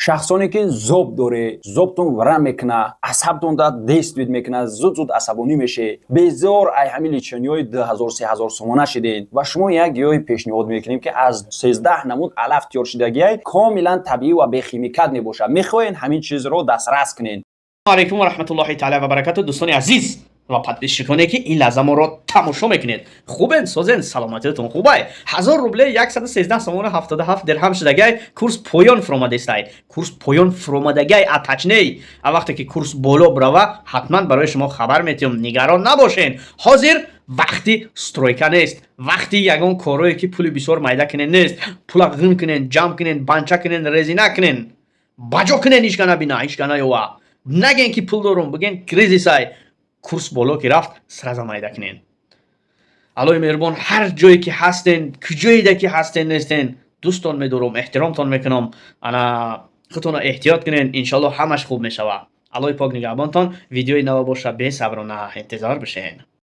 Шахсоне ки зоб доре, зобтон варам мекуна, асабтон да действует мекуна, зуд зуд асабонӣ меше, безор ай ҳамин лечениҳои 2000, 3000 сомона шиден, ва шумо як гиёҳи пешниҳод мекунем, ки аз 13 намуд алаф тиёр шидагиай, комилан табиӣ ва бехимикат мебошад. Мехоҳен, ҳамин чизро дастрас кунен. Алайкум ва раҳматуллоҳи таала ва баракату. Дӯстони азиз ва подписчиконе, ки ин лаҳза моро тамошо мекунед, хубен, созен, саломатиятон хубай? 1000 рубле 113 сомона 77 дирҳам шудагай. Курс поён фуромадестай, курс поён фуромадагай. А точнее, а вақте ки курс боло брава, ҳатман барои шумо хабар метиҳам, нигарон набошен. Ҳозир вақти стройка нест, вақти ягон корое, ки пули бисёр майда кунен, нест. Пула ғин кунен, ҷамъ кунен, банча кунен, резина кунен, баҷо кунен, ҳичка набина, ҳичка наёва. Наген, ки пул дорум, биген, кризисай. Курс боло ки рафт, сразу майда кунен. Аллои меҳрубон ҳар ҷое ки ҳастен, куҷоеда ки ҳастен, нестен, дӯстон медорум, эҳтиромтон мекунам. Ана, худтонро эҳтиёт кунен, иншоалло, ҳамаш хуб мешавад. Аллои пок нигаҳбонтон. Видеои нава боша, бесаброна интизор бишен.